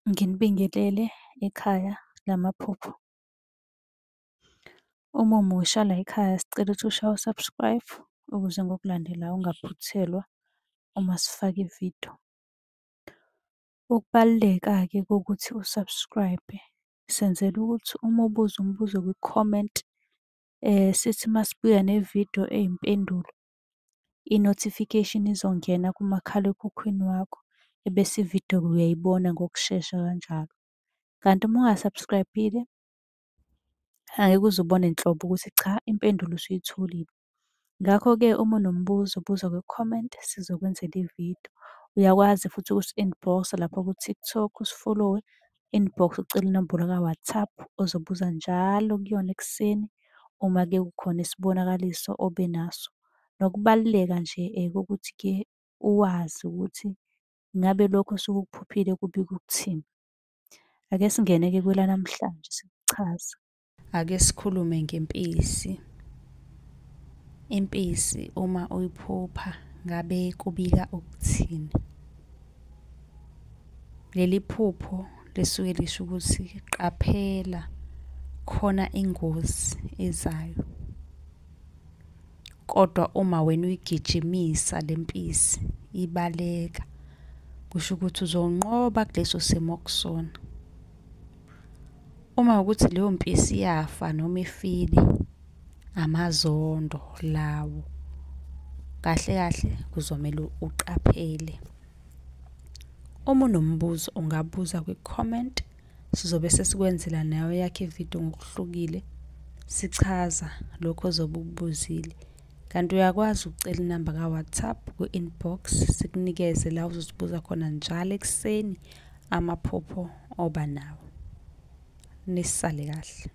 Nginibingelele ekhaya lamaphupho. Uma umusha layikhaya sicela ukuthi ushaye u-subscribe ukuze ngokulandelayo ungaphuthelwa uma sifaka ividiyo. Ukubaluleka-ke kokuthi u-subscribe-e, senzela ukuthi uma ubuza umbuzo kwi-comment, sithi uma sibuya nevidiyo eyimpendulo, i-notification izongena kumakhalekhukhwini wakho, ebese ividiyo-ke uyayibona ngokushesha kanjalo. Kanti uma unga-subscribe-ile, angeke uze ubone nhlobo ukuthi cha impendulo usuyitholile. Ngakho-ke uma unombuzo buza kwi-comment sizokwenzela ividiyo. Uyakwazi futhi ukusi-inbox-a lapha ku-TikTok usifolowe, inbox ucele inombolo ka-WhatsApp ozobuza njalo kuyona ekuseni uma-ke kukhona isibonakaliso obe naso. Nokubaluleka nje kokuthi-ke uwazi ukuthi ngabe lokho osuke ukuphuphile kubika ukuthini. Ake singene-ke kwelanamhlanje sikuchaze. Ake sikhulume ngempisi. Impisi uma uyiphupha ngabe kubika ukuthini? Leli phupho lisuke lisho ukuthi qaphela khona ingozi ezayo. Kodwa uma wena uyigijimisa le mpisi ibaleka, kusho ukuthi uzonqoba kuleso simo okusona. Uma ukuthi leyo mpisi iyafa noma ifile, amazondo lawo. Kahle kahle kuzomele uqaphele. Uma unombuzo ungabuza kwi-comment, sizobe sesikwenzela nawe eyakho ividiyo ngokuhlukile, sichaza lokho ozobe ukubuzile. Kanti uyakwazi ukucela inamba ka-WhatsApp kwi-inbox, sikunikeze la uzosibuza khona njalo ekuseni amaphupho oba nawo. Nisale kahle.